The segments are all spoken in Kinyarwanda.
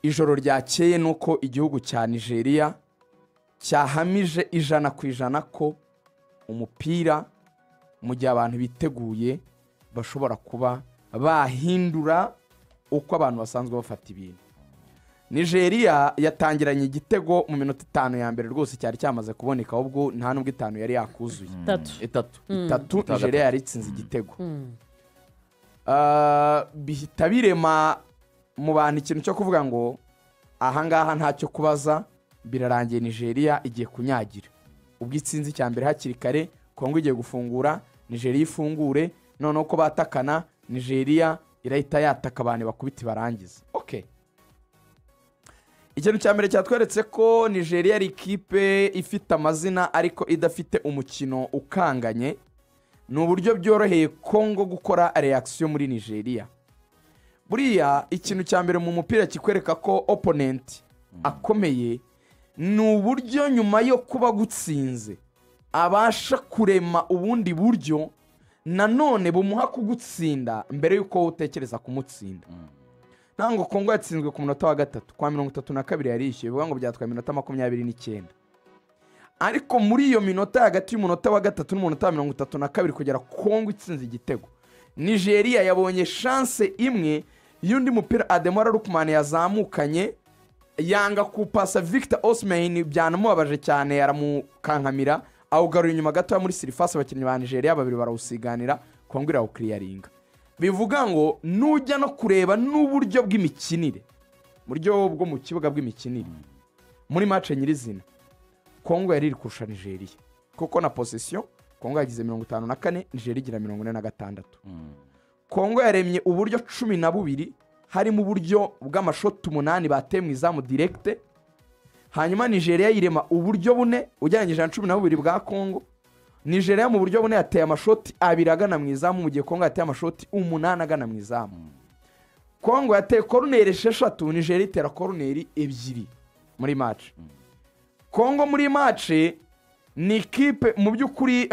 Ijoro ryakeye ni uko igihugu cya Nigeria cyahamije 100% ko umupira, mu gihe abantu biteguye, bashobora kuba bahindura uko abantu basanzwe bafata ibintu. Nigeria yatangiranye igitego mu minota 5 ya mbere, rwose cyari cyamaze kuboneka, ahubwo nta nubwo 5 yari yakuzuye. 3. 3. 3. 3. Nigeria yari itsinze igitego. Bihita birema mu bantu ikintu cyo kuvuga ngo ahangaha ntacyo kubaza, birarangiye, Nigeria igiye kunyagira. Ubwo itsinze icya mbere hakiri kare, Kongo igiye gufungura, Nigeria ifungure, noneho ko batakana, Nigeria irahita yataka abantu bakubita barangiza. Okay, ikintu cya mbere cyatweretse ko Nigeria ari ikipe ifite amazina ariko idafite umukino ukanganye ni uburyo byoroheye Kongo gukora reaction muri Nigeria. Buriya ikintu cya mbere mu mupira kikwereka ko opponent akomeye ni uburyo nyuma yo kuba gutsinze abasha kurema ubundi buryo nanone bumuha kugutsinda mbere y'uko wowe utekereza kumutsinda. Ntabwo Kongo yatsinzwe ku munota wa gatatu, kwa 32 yari yishyuye, bivuga ngo byatwaye iminota 29. Ariko muri iyo minota hagati y'umunota wa gatatu n'umunota wa 32 kugera Kongo itsinze igitego, Nigeria yabonye chance imwe y'undi mupira Ademola Lookman yazamukanye, yanga kupasa Victor Osimhen, byanamubabaje cyane, aramukankamira, awugarura inyuma gatoya muri surface, abakinnyi ba Nigeria babiri barawusiganira, Kongo irawukiriyaringa. Bivuga ngo nujya no kureba n'uburyo bw'imikinire, buryo bwo mu kibuga bw'imikinire muri match nyirizina, Kongo yari iri kurusha Nigeria, kuko na possession Kongo yagize 54, Nigeria igira 46. Kongo yaremye uburyo 12, harimo uburyo bw'amashoti 8 bateye mu izamu direct. Hanyuma Nigeria yirema uburyo bune ugereranyije na 12 bwa Kongo. Nigeria mu buryo bune yateye amashoti 2 agana mu izamu, mu gihe Kongo yateye amashoti 8 agana mu izamu. Kongo yateye koruneri 6, Nigeria itera koruneri 2 muri match. Kongo muri match ni ikipe mu by'ukuri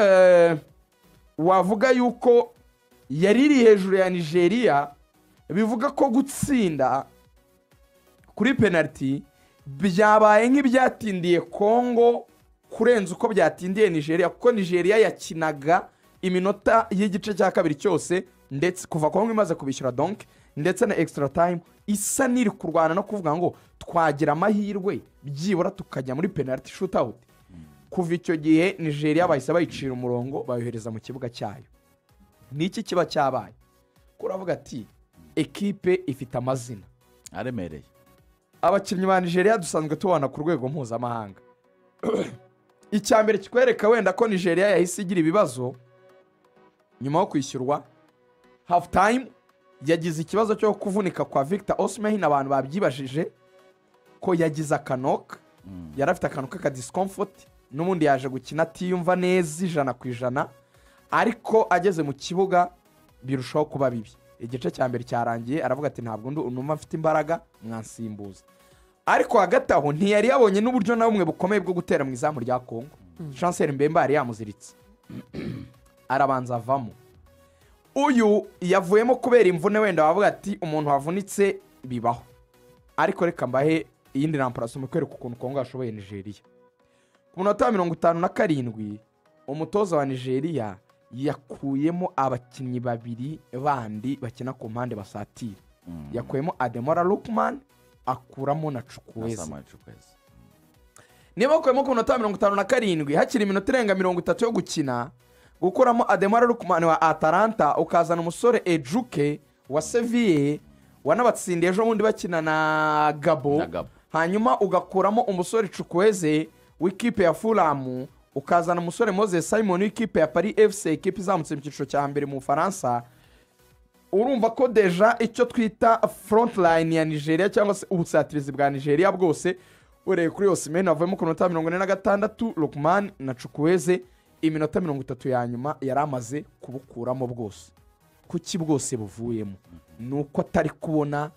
wavuga yuko yari iri hejuru ya Nigeria, bivuga ko gutsinda kuri penalty byabaye nk'ibyatindiye Kongo kurenza uko byatindiye Nigeria, kuko Nigeria yakinaga iminota y'igice cya kabiri cyose, ndetse kuva Kongo imaze kubishyura donc, ndetse na extra time, isa n'iri kurwana no kuvuga ngo twagira amahirwe byibura tukajya muri penalty shootout. Kuva icyo gihe Nigeria bahise bayicira umurongo, bayohereza mu kibuga cyayo. Niki kiba cyabaye? Kuravuga ati ekipe ifite amazina aremereye. Abakinnyi ba Nigeria dusanzwe tubona ku rwego mpuzamahanga. Icya mbere kikwereka wenda ko Nigeria yahise igira ibibazo nyuma yo kwishyurwa, half time yagize ikibazo cyo kuvunika kwa Victor Osimhen. Abantu babyibajije ko yagize akanoka, yari afite akantu k'aka discomfort, n'ubundi yaje gukina atiyumva neza 100%, ariko ageze mu kibuga birushaho kuba bibi. Igice cya mbere cyarangiye aravuga ati ntabwo numva mfite imbaraga, mwansimbuza. Ariko hagati aho ntiyari yabonye n'uburyo na bumwe bukomeye bwo gutera mu izamu rya Kongo. Chancel Mbemba yari yamuziritse, arabanza avamo. Uyu yavuyemo kubera imvune, wenda wavuga ati umuntu wavunitse bibaho, ariko reka mbahe iyindi remplacement mu kwereka ukuntu Kongo yashoboye Nigeria. Ku munota wa 57 umutoza wa Nigeria yakuyemo abakinnyi babiri bandi bakina ku mpande basatira. Yakuyemo Ademola Lookman, akuramo na Chukwueze. Samuel Chukwueze. Niba bakuyemo ku munota wa 57 hakiri iminota irenga 30 yo gukina, gukuramo Ademola Lookman wa Atalanta ukazana umusore Ejuke wa Seville wanabatsindiye ejo bundi bakina na Gabo, Na Gabo. hanyuma ugakuramo umusore Chukwueze w'ikipe ya Fulham, ukazana umusore Moses Simon w'ikipe ya Paris FC, ikipe izamutse mu cyiciro cya mbere mu Bufaransa, urumva ko déjà icyo twita front line ya Nigeria cyangwa se ubusatirizi bwa Nigeria bwose, uhereye kuri Osimhen wavuyemo ku minota 46, Lookman na Chukwueze, iminota 30 ya nyuma yari amaze kubukuramo bwose. Kuki bwose buvuyemo? Ni uko atari kubona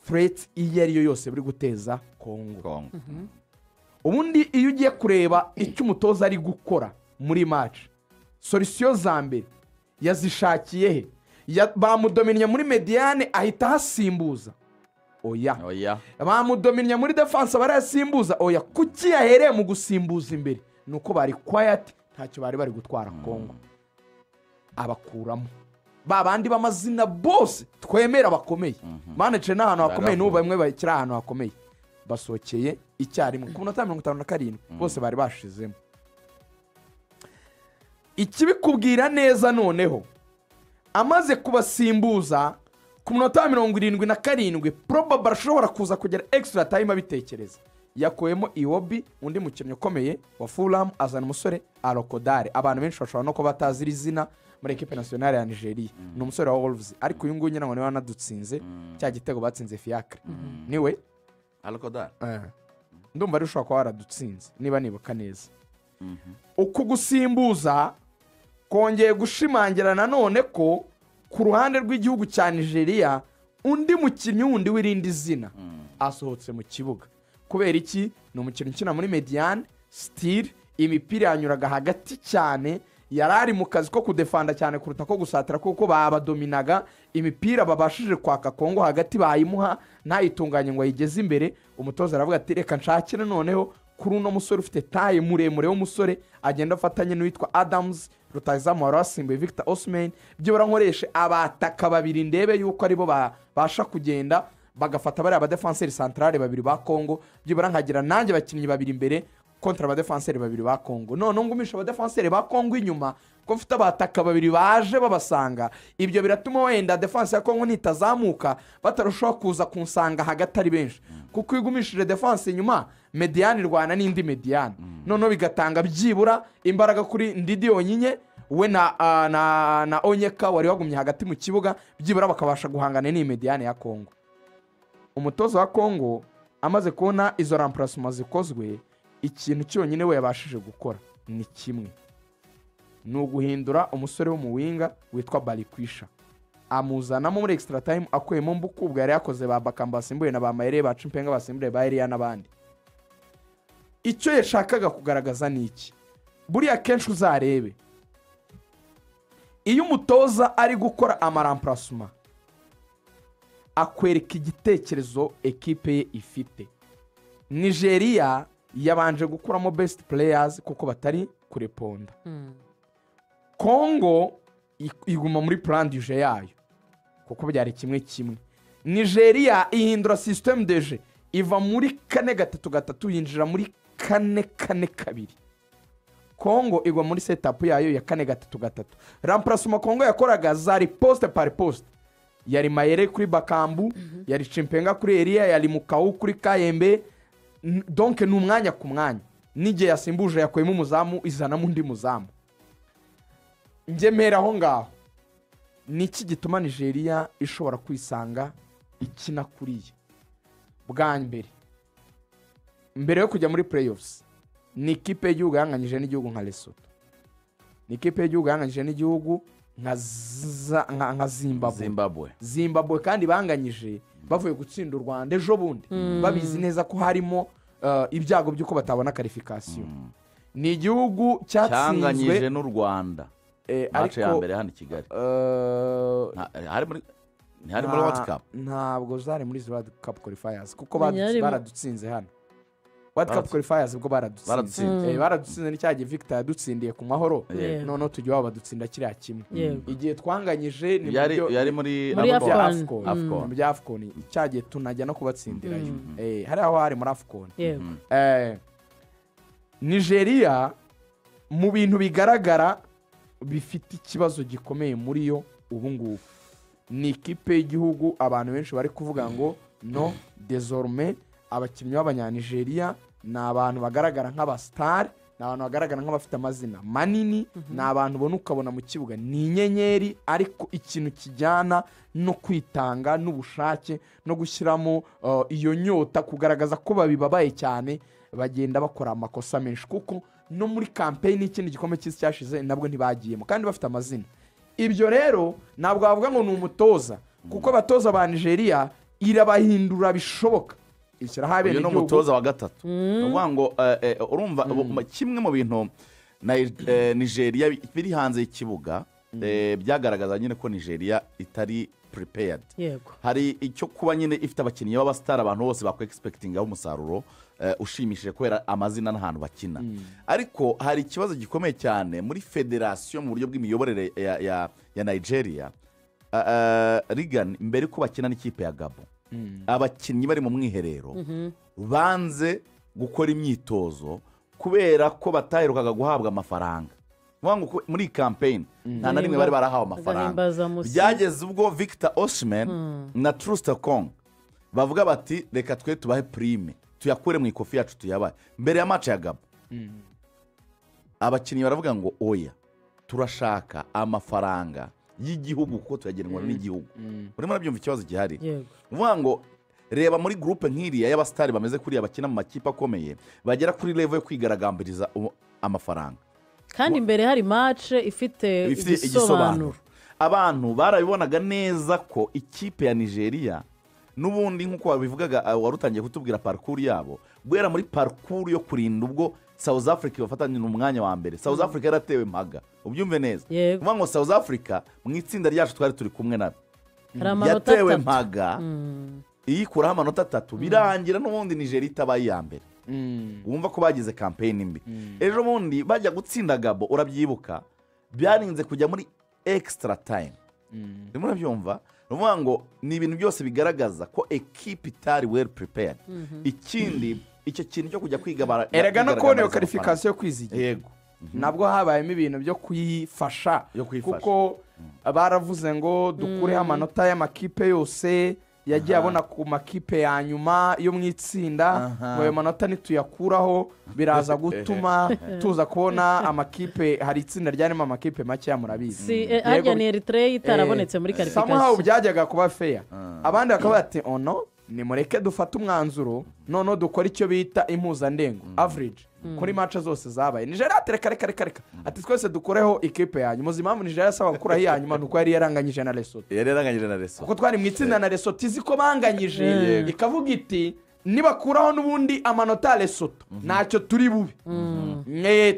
threat iyo ari yo yose buri guteza Kongo. Kongo. Ubundi iyo ugiye kureba icyo umutoza ari gukora muri match, solution za mbere yazishakiye he? Bamudominiye muri médiane, ahita ahasimbuza. Oya. Oya. Bamudominya muri défense barayasimbuza? Oya. Kuki yahereye mu gusimbuza imbere? Ni uko bari quiet, ntacyo bari bari gutwara Kongo. Abakuramo ba bandi b'amazina bose twemera bakomeye, manager n'ahantu hakomeye, n'ubu bamwe bakiri ahantu hakomeye, basohokeye icyarimwe ku minota 57, bose bari bashizemo. Ikibikubwira neza noneho, amaze kubasimbuza ku minota 77, probably ashobora kuza kugera extra time abitekereza, yakuyemo Iwobi, undi mukinnyi ukomeye wa Fulham, azana umusore Arokodare. Abantu benshi bashobora no kuba batazi iri zina muri équipe nationale ya Nigeria. Ni umusore wa Wolves, ariko uyu nguyu nyine ngo niwe wanadutsinze cya gitego batsinze Fiacre, niwe. Arokodare? Ndumva ari ushobora kuba waradutsinze niba nibuka neza. Uku gusimbuza kongeye gushimangira nanone ko ku ruhande rw'igihugu cya Nigeria undi mukinnyi wundi w'irindi zina asohotse mu kibuga. Kubera iki? Ni umukinnyi ukina muri médiane, still imipira yanyuraga hagati cyane, yari ari mu kazi ko kudefanda cyane kuruta ko gusatira, kuko babadominaga. Imipira babashije kwaka Kongo hagati bayimuha ntayitunganye ngo ayigeze imbere. Umutoza aravuga ati: "Reka nshakire noneho kuri uno musore ufite taille, muremure w'umusore, agenda afatanye n'uwitwa Adams rutahizamu wari wasimbuye Victor Osimhen, byibura nkoreshe abataka babiri, ndebe yuko aribo babasha kugenda bagafata bariya badefanseri centrale babiri ba Kongo, byibura nkagira nanjye abakinnyi babiri imbere contre abadefanseri babiri ba Kongo, noneho ngumisha abadefanseri ba Kongo inyuma ko mfite abataka babiri baje babasanga. Ibyo biratuma wenda défense ya Kongo nitazamuka batarushaho kuza kunsanga hagati ari benshi, kuko iyo ugumishije défense inyuma, médiane irwana n'indi médiane, noneho bigatanga byibura imbaraga kuri Ndidi yonyine, we na Onyeka wari wagumye hagati mu kibuga, byibura bakabasha guhangana n'iyi médiane ya Kongo." Umutoza wa Kongo amaze kubona izo remplacements zikozwe, ikintu cyonyine we yabashije gukora ni kimwe, ni uguhindura umusore w'umuwinga witwa Barikwisha, amuzanamo muri extra time, akuyemo Mbuku. Ubwo yari yakoze ba Bakamba basimbuye na ba Mayere, ba Cimpenga basimbuye ba Eliya n'abandi. Icyo yashakaga kugaragaza ni iki? Buriya kenshi uzarebe iyo umutoza ari gukora ama remplacements, akwereka igitekerezo ekipe ye ifite. Nigeria yabanje gukuramo best players kuko batari kureponda. Kongo iguma muri plan de jeu yayo kuko byari 1-1. Nigeria ihindura système de jeu, iva muri 4-3-3 yinjira muri 4-4-2. Kongo igwa muri setup yayo ya 4-3-3. Remplacement Kongo yakoraga zari poste par poste: yari Mayere kuri Bakambu, yari Cimpenga kuri Eriya, yari Mukawu kuri Kayembe. Donc ni umwanya ku mwanya. N'igihe yasimbuje yakuyemo umuzamu izanamo undi muzamu. Ngemera aho ngaho, ni iki gituma Nigeria ishobora kwisanga ikina kuriya? Bwa mbere, mbere yo kujya muri playoffs, ni ikipe y'igihugu yanganyije n'igihugu nka Lesotho, ni ikipe y'igihugu yanganyije n'igihugu nka Zimbabwe. Zimbabwe. Zimbabwe kandi banganyije bavuye gutsinda u Rwanda ejo bundi, babizi neza ko harimo ibyago by'uko batabona qualification. Ni igihugu cyatsinzwe Cyanganyije n'u Rwanda match ya ariko mbere hano i Kigali. Hari muri, ntihari muri World Cup? Ntabwo zari muri izi World Cup qualifiers kuko Menya baradutsinze hano World Cup qualifiers, ubwo baradutsinze. Baradutsinze. Baradutsinze ni cya gihe Victor yadutsindiye ku Mahoro. Noneho tujya iwabo badutsinda kiriya kimwe. Igihe twanganyije ni mu Yari yari muri Muri bya AFCON. AFCON. AFCON. Mu bya AFCON cya gihe tunajya no kubatsindirayo. Hari aho hari muri AFCON. Nigeria mu bintu bigaragara bifite ikibazo gikomeye muri yo ubu ngubu, ni ikipe y'igihugu abantu benshi bari kuvuga ngo no désormais abakinnyi b'Abanyanigeriya ni abantu bagaragara nk'abasitari, ni abantu bagaragara nk'abafite amazina manini, ni abantu ubona ukabona mu kibuga ni inyenyeri, ariko ikintu kijyana no kwitanga n'ubushake no gushyiramo iyo nyota, kugaragaza ko babibabaye cyane, bagenda bakora amakosa menshi, kuko no muri campaign y'ikindi gikombe cy'isi cyashize nabwo ntibagiyemo kandi bafite amazina. Ibyo rero ntabwo wavuga ngo ni umutoza, kuko abatoza ba Nigeria irabahindura bishoboka, ishyiraho Uyu ni abenegihugu. umutoza wa gatatu. Ni ukuvuga ngo urumva kimwe mu bintu na Nigeria biri hanze y'ikibuga, byagaragaza nyine ko Nigeria itari prepared. Yego. Hari icyo kuba nyine ifite abakinnyi b'abasitari, abantu bose bakwe expectingaho umusaruro ushimishije kubera amazina n'ahantu bakina, ariko hari ikibazo gikomeye cyane muri federasiyo mu buryo bw'imiyoborere ya Nigeria. Regan, mbere ko bakina n'ikipe ya Gabo, abakinnyi bari mu mwiherero banze gukora imyitozo kubera ko bataherukaga guhabwa amafaranga. Vuga ngo muri iyi campaign nta na rimwe bari barahawe amafaranga. Agahimbazamusyi. Byageze ubwo Victor Osimhen na Troost-Ekong bavuga bati: "Reka twe tubahe prime, tuyakure mu ikofi yacu tuyabahe." Mbere ya match ya Gabo, abakinnyi baravuga ngo: "Oya, turashaka amafaranga y'igihugu kuko tuyagenwa n'igihugu." Urimo urabyumva ikibazo gihari? Yego. Uvuga ngo reba muri groupe nk'iriya y'abasitari bameze kuriya, bakina mu makipe akomeye, bagera kuri level yo kwigaragambiriza amafaranga. Kandi imbere hari match ifite ifite igisobanuro. Igisobanuro. Abantu barabibonaga neza ko ikipe ya Nigeria n'ubundi, nk'uko wabivugaga, wari utangiye kutubwira parcours yabo, guhera muri parcours yo kurinda ubwo South Africa bafatanye umwanya wa mbere. South Africa yaratewe mpaga, ubyumve neza. Yego. Kuvuga ngo South Africa mu itsinda ryacu twari turi kumwe nabo, Hari amanota yatewe 3. mpaga, iyikuraho amanota 3, birangira n'ubundi Nigeria itabaye iya mbere. Wumva ko bagize campaign mbi. Ejo bundi bajya gutsinda Gabo, urabyibuka, byarinze kujya muri extra time. Urimo urabyumva? Ni ukuvuga ngo ni ibintu byose bigaragaza ko ekipe itari well prepared. Ikindi, icyo kintu cyo kujya kwiga Erega no kubona iyo kwigaragambiriza qualification yo kwizigira, amafaranga. Yego. Nabwo habayemo ibintu byo kuyifasha. Yo kuyifasha. Kuko baravuze ngo dukureho amanota y'amakipe yose yagiye abona ku makipe ya nyuma yo mu itsinda, ngo ayo manota nituyakuraho biraza gutuma tuza kubona amakipe. Hari itsinda ryarimo amakipe makeya, murabizi. Si harya ni Eritrea itarabonetse muri Somehow qualification. Byajyaga kuba feya, abandi bakaba bati: "Ono nimureke dufate umwanzuro, noneho dukore icyo bita impuzandengo, average kuri match zose zabaye." Nigeria ati: "Reka, reka, reka, reka," ati: "Twese dukoreho ikipe yanyu." Muzi impamvu Nigeria yasaba gukuraho iya nyuma? Ni uko yari yaranganyije na Lesotho. Yari yaranganyije na Lesotho. Kuko twari mu itsinda na Lesotho, izi ko banganyije, ikavuga iti: "Nibakuraho n'ubundi amanota ya Lesotho ntacyo turi bube.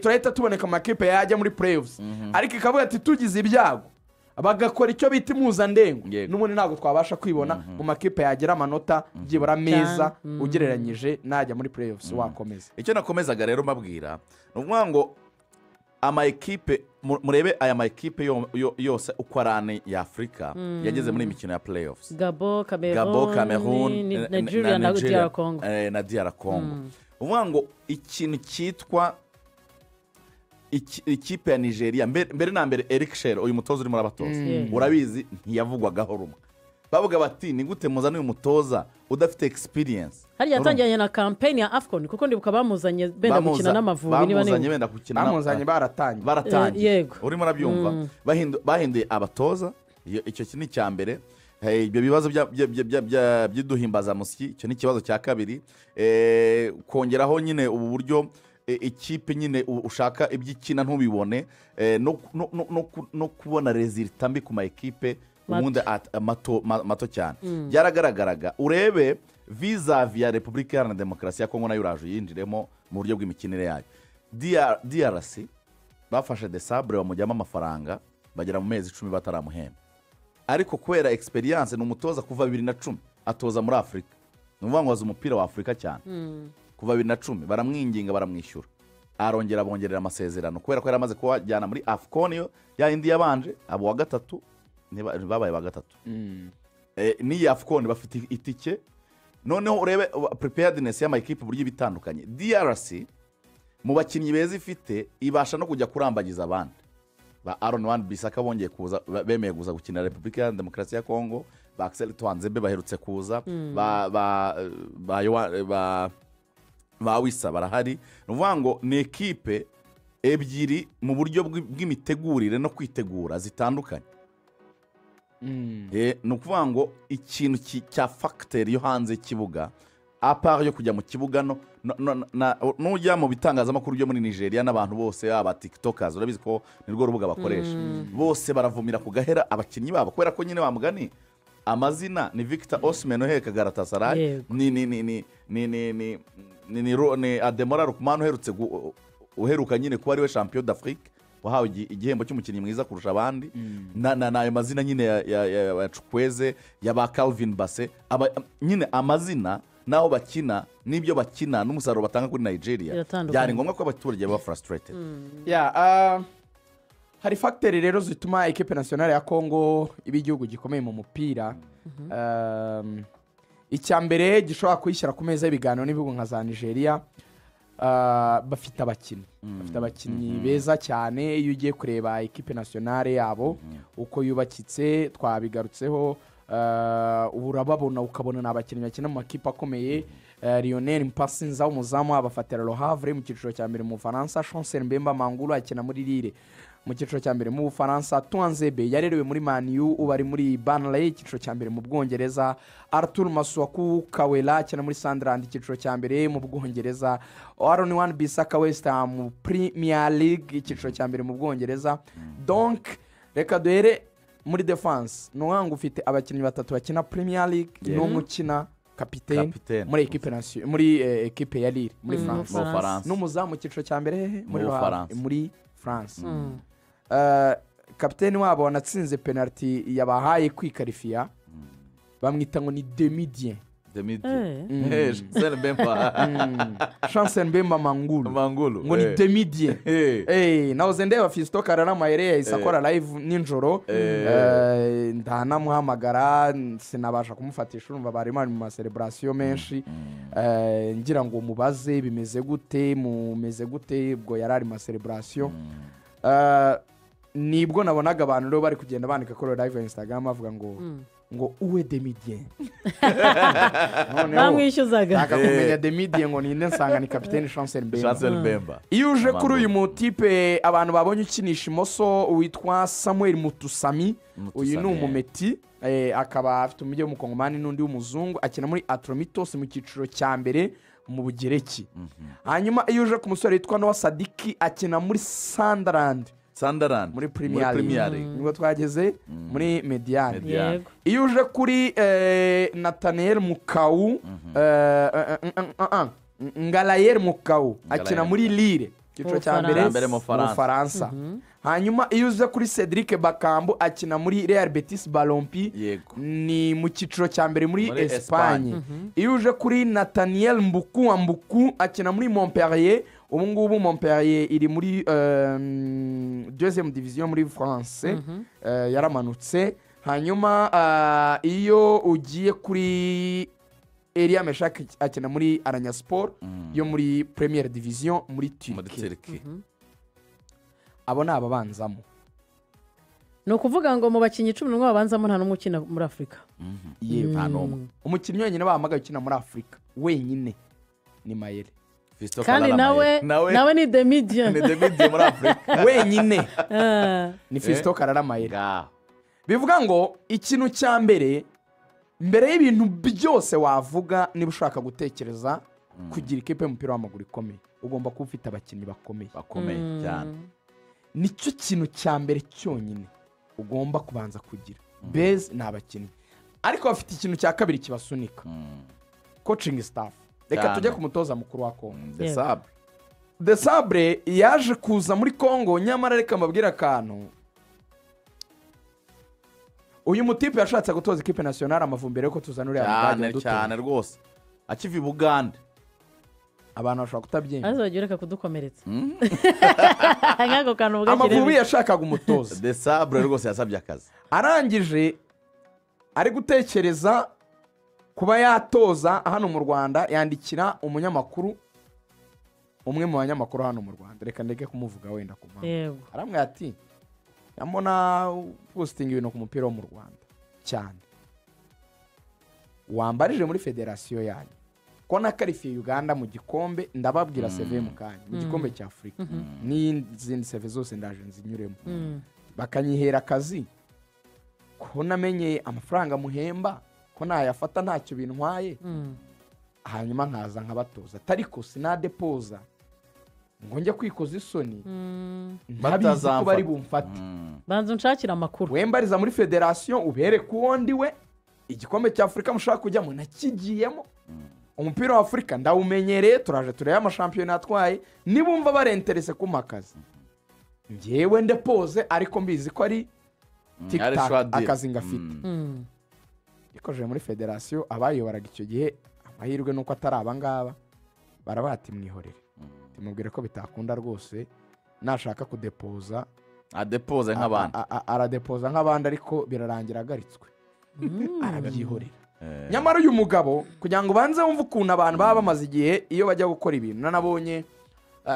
Turahita tuboneka amakipe yajya muri playoffs." Ariko ikavuga ati: "Tugize ibyago bagakora icyo bita impuzandengo, n'ubundi ntabwo twabasha kwibona mu makipe yagira amanota byibura meza ugereranyije najya muri playoffs." Wakomeza. Icyo nakomezaga rero mbabwira ni ukuvuga ngo ama ekipe, murebe aya ma ekipe yose uko ari ane ya Afurika yageze muri iyi mikino ya playoffs: Gabo, Gabo, Cameroon, Nigeria na DR Congo. Na DR Congo. Uvuga ngo ikintu cyitwa ikipe ya Nigeria, mbere na mbere Eric Chelle, uyu mutoza urimo urabatoza, urabizi ntiyavugwagaho rumwe. Bavuga bati: "Ni gute muzana uyu mutoza udafite experience?" Harya yatangiranye na campaign ya AFCON, kuko ndibuka bamuzanye benda gukina n'Amavubi, niba Bamuzanye nibuka. benda gukina Bamuzanye baratangiye. Baratangiye. Yego. Urimo urabyumva? Bahinduye abatoza. Icyo ni icya mbere. Ibyo bibazo by'iduhimbazamusyi, icyo ni ikibazo cya kabiri. Kongeraho nyine ubu buryo ikipe nyine ushaka ibyo ikina ntubibone, no kubona résultat mbi ku ma ekipe Mato. ubundi mato, mato cyane, byaragaragaraga. Urebe vis-à-vis ya Repubulika Iharanira Demokarasi ya Kongo, nayo uraje uyinjiremo mu buryo bw'imikinire yayo. DRC bafashe Desabre bamujyamo amafaranga, bagera mu mezi 10 bataramuhemba, ariko kubera experience, ni umutoza kuva 2010 atoza muri Afurika, ni ukuvuga ngo azi umupira wa Afurika cyane. Kuva 2010 baramwinginga, baramwishyura, arongera bongerera amasezerano kubera ko yari amaze kubajyana muri AFCON yo ya yindi yabanje, abo wa gatatu, babaye ba gatatu. N'iyi AFCON bafite itike. Noneho urebe preparedness y'amakipe uburyo iba itandukanye. DRC mu bakinnyi beza ifite, ibasha no kujya kurambagiza abandi. Ba Aaron Wan Bissaka bongeye kuza, bemeye kuza gukina Repubulika Iharanira Demokarasi ya Kongo, ba Axel Tuanzebe baherutse kuza, ba Wisa barahari. Ni ukuvuga ngo ni ekipe ebyiri mu buryo bw'imitegurire no kwitegura zitandukanye. Ni ukuvuga ngo ikintu cya facteur yo hanze y'ikibuga, à part yo kujya mu kibuga, nujya mu bitangazamakuru byo muri Nigeria n'abantu bose, yaba TikTokers, urabizi ko nirwo rubuga bakoresha, bose baravumira ku gahera abakinnyi babo, kubera ko nyine bamugani amazina ni Victor Osimhen uheka Galatasaray, ni Ademola Lookman uherutse uheruka nyine kuba ariwe champion d'Afrique. Wahawe igihembo cy'umukinnyi mwiza kurusha abandi, na ayo mazina nyine ya Chukwueze, ya ba Calvin Bassey, aba nyine amazina n'aho bakina n'ibyo bakina n'umusaruro batanga kuri Nigeria. Biratandukanye. Byari ngombwa ko abaturage baba frustrated. Ya, hari facteur rero zituma équipe nationale ya Congo iba igihugu gikomeye mu mupira. Icya mbere gishobora kuyishyira ku meza y'ibiganiro n'ibihugu nka za Nigeria, bafite abakinnyi beza cyane. Iyo ugiye kureba équipe nationale yabo uko yubakitse, twabigarutseho, urababona ukabona ni abakinnyi bakina mu makipe akomeye. Lionel Mpasi Nza umuzamu abafatira Le Havre mu cyiciro cya mbere mu Bufaransa. Chancel Mbemba Mangulu akina muri Lille mu cyiciro cya mbere mu Bufaransa. Tuanzebe yarerewe muri Man U, ubu ari muri Burnley, icyiciro cya mbere mu Bwongereza. Arthur Masuaku Kawela akina muri Sunderland, icyiciro cya mbere mu Bwongereza. Aaron Wan Bissaka, West Ham, Premier League, icyiciro cya mbere mu Bwongereza. Donc reka duhere muri defense. Ni ukuvuga ngo ufite abakinnyi batatu bakina Premier League n'umwe ukina kapitene Kapitene. muri équipe muri équipe ya Lille muri France. Mu Bufaransa. N'umuzamu mu cyiciro cya mbere hehe? Muri Mu Le Havre, Bufaransa. muri France. Kapiteni wabo wanatsinze penalty yabahaye kwikarifiya bamwita ngo ni Demidien. Demidien. Chancel Mbemba. Chancel Mbemba Mangulu. Mangulu. Ngo ni Demidien. Nahoze ndeba Fiston Karara Mayere yahise akora live nijoro. Ndanamuhamagara sinabasha kumufatisha, urumva bari bari mu ma célébration menshi. Ngira ngo mubaze bimeze gute, mumeze gute, ubwo yari ari mu ma célébration. Nibwo nabonaga abantu rero bari kugenda bandika kuri live ya Instagram bavuga ngo uwe Demidien. Noneho Bamwishyuzaga. nshaka kumenya Demidien ngo ninde, nsanga ni kapitene Chancel Mbemba. Chancel Mbemba. Iyo uje kuri uyu mutipe abantu babonye ukinisha imoso witwa Samuel Mutusami, uyu ni Mutusami. umumeti, akaba afite umujyi w'umukongomani n'undi w'umuzungu, akina muri Atromitos mu cyiciro cya mbere mu Bugereki. Hanyuma iyo uje ku musore witwa Noah Sadiki, akina muri Sunderland Sunderland. muri Premier Premier League. League. Nibwo twageze muri médiane. Mediane. Yego. Iyo uje kuri Nathaniel Mukau, Ngalayer Mukau, akina muri Lille, icyiciro cya mbere Mu Mbere mu mu Bufaransa. Bufaransa. Hanyuma iyo uze kuri Cedric Bakambu, akina muri Real Betis Balompié, ni mu cyiciro cya mbere muri Muri Espagne. Iyo uje kuri Nathaniel Mbuku wa Mbuku, akina muri Montpellier. Ubu ngubu Montpellier iri muri deuxième division muri France, yaramanutse. Hanyuma iyo ugiye kuri Elia Meshak, akina muri Alanyaspor yo muri première division muri Muri Turquie. Turkey. Abo ni ababanzamo. Ni ukuvuga ngo mu bakinnyi 11 babanzamo nta n'umwe ukina muri Afurika. Yewe. Nta n'umwe. Umukinnyi wenyine bahamagaye ukina muri Afurika wenyine ni Mayere. Fiston Kandi Kalala nawe Mayele. nawe ni Demidien. Ni Demidien muri Afurika. Wenyine ni Fiston Karara Mayere. Ngaho. Bivuga ngo ikintu cya mbere, mbere y'ibintu byose wavuga, niba ushaka gutekereza kugira ikipe y'umupira w'amaguru ikomeye, ugomba kuba ufite abakinnyi bakomeye. Bakomeye cyane. Nicyo kintu cya mbere cyonyine ugomba kubanza kugira base, ni abakinnyi. Ariko bafite ikintu cya kabiri kibasunika, coaching staff. Reka tujye ku mutoza mukuru wa Kongo. Desabre. Desabre yaje kuza muri Kongo, nyamara reka mbabwire akantu. Uyu mutipe yashatse gutoza ikipe nationale Amavubi mbere yuko tuzana uriya Mudage Cyane. wadutoje. Cyane rwose, akiva i Bugande. Abantu bashobora kutabyemera. Maze bagiye ureka kudukomeretsa nk'ako kantu Amavubi bwakiremo. yashakaga umutoza. Desabre rwose yasabye akazi. Arangije ari gutekereza kuba yatoza hano mu Rwanda, yandikira umunyamakuru, umwe mu banyamakuru hano mu Rwanda, reka ndeke kumuvuga wenda ku mpamvu. Aramubwira ati: "Ndabona positinga ibintu ku mupira wo mu Rwanda cyane, wambarije muri federasiyo yanyu ko nakarifiye Uganda mu gikombe." Ndababwira seve mu kanya, mu gikombe cya Afurika n'izindi seve zose ndaje nzinyuremo, bakanyihera akazi, ko namenye amafaranga muhemba ko nayafata ntacyo bintwaye, hanyuma nkaza nkabatoza, ariko sinadepoza ngo njye kwikoza isoni ntabizi ko bari bumfate. Banza unshakire amakuru. Wembariza muri federasiyo, ubereke uwo ndi we. Igikombe cya Afurika mushaka kujyamo nakigiyemo, umupira wa Afurika ndawumenyereye, turaje turebe amashampiyona yatwaye, nibumva barenterese kumpa akazi. Ngewe ndepoze, ariko mbizi ko ari Ari tiktak shwadiri. Akazi ngafite. Ikojeje muri federasiyo, abayiyoboraga icyo gihe, amahirwe ni uko atari abangaba, barabaha ati: "Mwihorere, tumubwire ko bitakunda rwose, nashaka kudepoza adepoze nk'abandi." Aradepoza nk'abandi, ariko birarangira ahagaritswe, arabyihorera. Nyamara uyu mugabo, kugira ngo ubanze wumve ukuntu abantu baba bamaze igihe iyo bajya gukora ibintu, nanabonye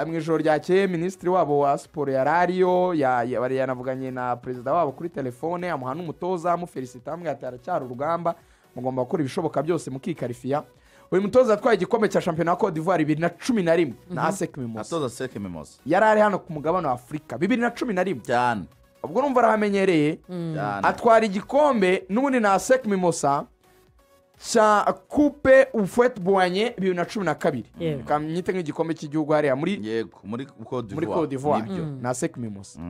mu ijoro ryakeye minisitiri wabo wa siporo yari ariyo, yanavuganye na perezida wabo kuri telefone, amuha n'umutoza, amufelicita, amubwira ati: "Haracyari urugamba, mugomba gukora ibishoboka byose mukikarifiya." Uyu mutoza yatwaye igikombe cya shampiyona ya Cote d'Ivoire 2011 na ASEC Mimosa. Atoza ASEC Mimosa. Yari ari hano ku mugabane wa Afurika 2011. Ubwo urumva arahamenyereye. Cyane. Atwara igikombe n'ubundi na ASEC Mimosa cya Coupe Houphouët-Boigny 2012. Yego. Kamyite nk'igikombe cy'igihugu hariya muri Yego, muri Cote muri d'Ivoire. Cote d'Ivoire. Nibyo. Na ASEC Mimosa.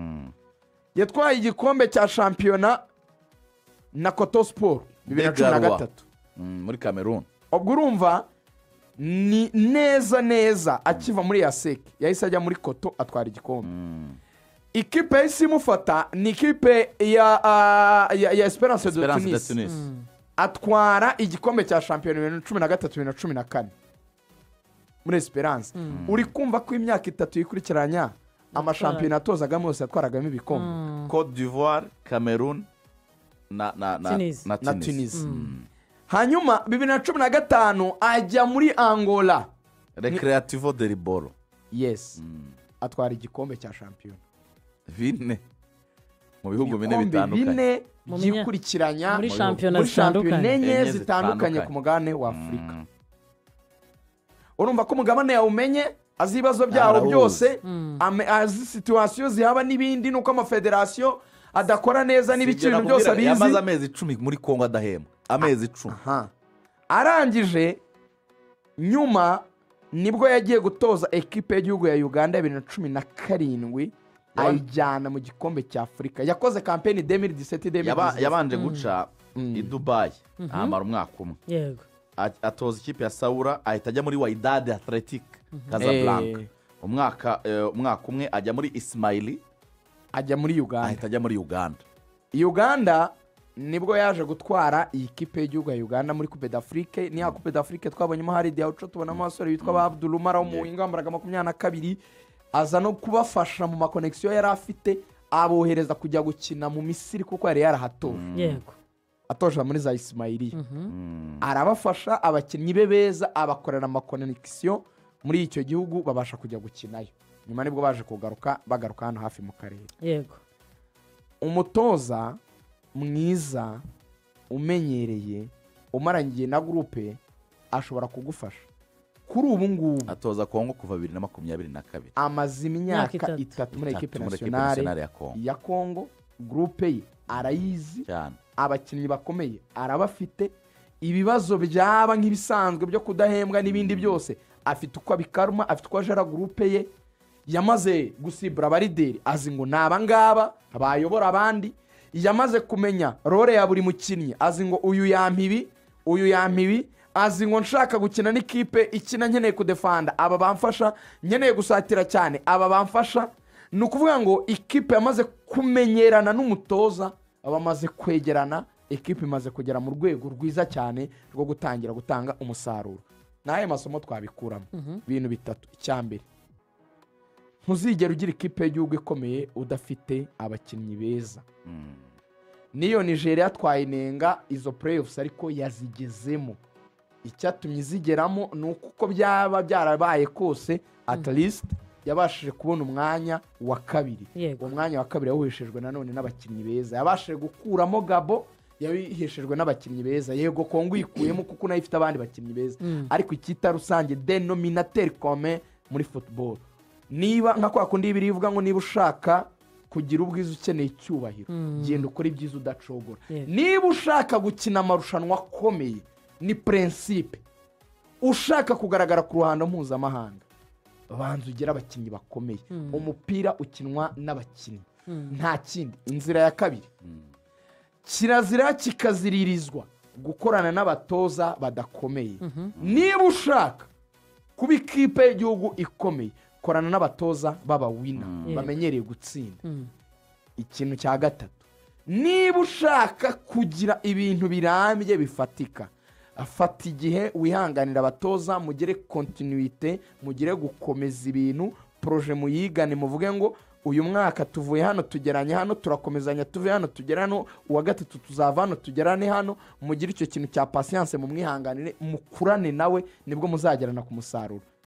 Yatwaye igikombe cya shampiyona na Coton Sport 2013. Garoua. Muri Cameroon. Ubwo urumva ni neza neza akiva muri ASEC yahise ajya muri Coton, atwara igikombe. Ikipe yahise imufata ni ikipe ya Esperance de Esperance de Tunis. Tunis. Atwara igikombe cya shampiyona 2013, 2014 muri Esperance. Uri kumva ko imyaka 3 yikurikiranya, amashampiyona yatozagamo yose yatwaragamo ibikombe. Cote d'Ivoire, Cameroon na Tunis. Na Na Tunis. Tunis. Hanyuma 2015 ajya muri Angola. Recreativo de Libolo. Yes, atwara igikombe cya shampiyona. Bine mu bihugu bine Ibikombe bitandukanye. bine Mu byikurikiranya muri shampiyona muri shampiyona zitandukanye. enye Enye zitandukanye zitandukanye. ku mugabane wa Afurika. Urumva ko umugabane yawumenye, azi ibibazo byawo Arawuzi. byose, azi situation zihaba n'ibindi, nuko amafederasiyo adakora neza n'ibiki, Sibyo ibintu byose nakubwiraga, abizi. Yamaze amezi 10 muri Kongo adahembwa, amezi 10. Aha. Arangije nyuma nibwo yagiye gutoza ekipe y'igihugu ya Uganda 2017, ayijyana mu gikombe cya Afurika. Yakoze campaign 2017, 2018. Yabanje guca i Dubayi, ahamara umwaka umwe. Atoza ikipe ya Saoura, ahita ajya muri Wydad Athletic Casablanca. Umwaka umwe, ajya muri Ismaily. Ajya muri Uganda. Ahita ajya muri Uganda. Uganda nibwo yaje gutwara iyi kipe y'igihugu ya Uganda muri Coupe d'Afrique. Ni ya Coupe d'Afrique twabonyemo hari Aucho, tubonamo abasore bitwa ba Abdul Umar wo mu wambaraga 22, aza no kubafasha mu ma connexions yari afite, abohereza kujya gukina mu Misiri kuko yari yarahatoje. Atoje muri za Ismaily, arabafasha, abakinnyi be beza abakorera ama connexions muri icyo gihugu, babasha kujya gukinayo. Nyuma nibwo baje kugaruka, bagaruka hano hafi mu karere. Umutoza mwiza umenyereye, umarangiye na groupe, ashobora kugufasha kuri ubu ngubu. Atoza Kongo kuva 2022. Amaze imyaka Imyaka 3. 3 muri 3 ekipe muri ekipe nationale nationale ya Kongo. Ya Kongo. Groupe ye arayizi. Abakinnyi bakomeye arabafite. Ibibazo byaba nk'ibisanzwe byo kudahembwa n'ibindi byose, afite uko abikaruma, afite uko ajara groupe ye. Yamaze gusibura aba leaders, azi ngo ni abangaba bayobora abandi. Yamaze kumenya role ya buri mukinnyi, azi ngo uyu yampa ibi, uyu yampa ibi, azi ngo nshaka gukina n'ikipe ikina nkeneye kudefanda, aba bamfasha, nkeneye gusatira cyane, aba bamfasha. Ni ukuvuga ngo ikipe yamaze kumenyerana n'umutoza, bamaze kwegerana, ikipe imaze kugera mu rwego rwiza cyane rwo gutangira gutanga umusaruro. N'ayo masomo twabikuramo ibintu bitatu. Icya mbere, ntuzigera ugira ikipe y'igihugu ikomeye udafite abakinnyi beza. Niyo Nigeria twayinenga izo playoffs, ariko yazigezemo. Icyatumye izigeramo ni uko uko byaba byarabaye kose, at least yabashije kubona umwanya wa kabiri. Uwo mwanya wa kabiri yawuheshejwe nanone n'abakinnyi beza. Yabashije gukuramo Gabo, yabiheshejwe n'abakinnyi beza. Yego, Kongo uyikuyemo kuko nayo ifite abandi bakinnyi beza, ariko icyita rusange, dénominateur commun muri football, niba nka kwa kundi ibiri ivuga ngo niba ushaka kugira ubwiza ukeneye icyubahiro, genda ukora ibyiza udacogora. Niba ushaka gukina amarushanwa akomeye, ni principe, ushaka kugaragara ku ruhando mpuzamahanga, banza ugire abakinnyi bakomeye. Umupira ukinwa n'abakinnyi, nta kindi. Inzira ya kabiri, kirazira kikaziririzwa gukorana n'abatoza badakomeye. Niba ushaka kuba ikipe y'igihugu ikomeye, Korana n'abatoza b'abawina bamenyereye gutsinda. Ikintu cya gatatu, niba ushaka kugira ibintu birambye bifatika, fata igihe wihanganira abatoza, mugire continuité, mugire gukomeza ibintu, projet muyigane, muvuge ngo uyu mwaka tuvuye hano tugeranye hano, turakomezanya, tuve hano tugere hano, uwa gatatu tuzava hano tugerane hano. Mugire icyo kintu cya patience, mumwihanganire, mukurane nawe, nibwo muzagerana ku musaruro.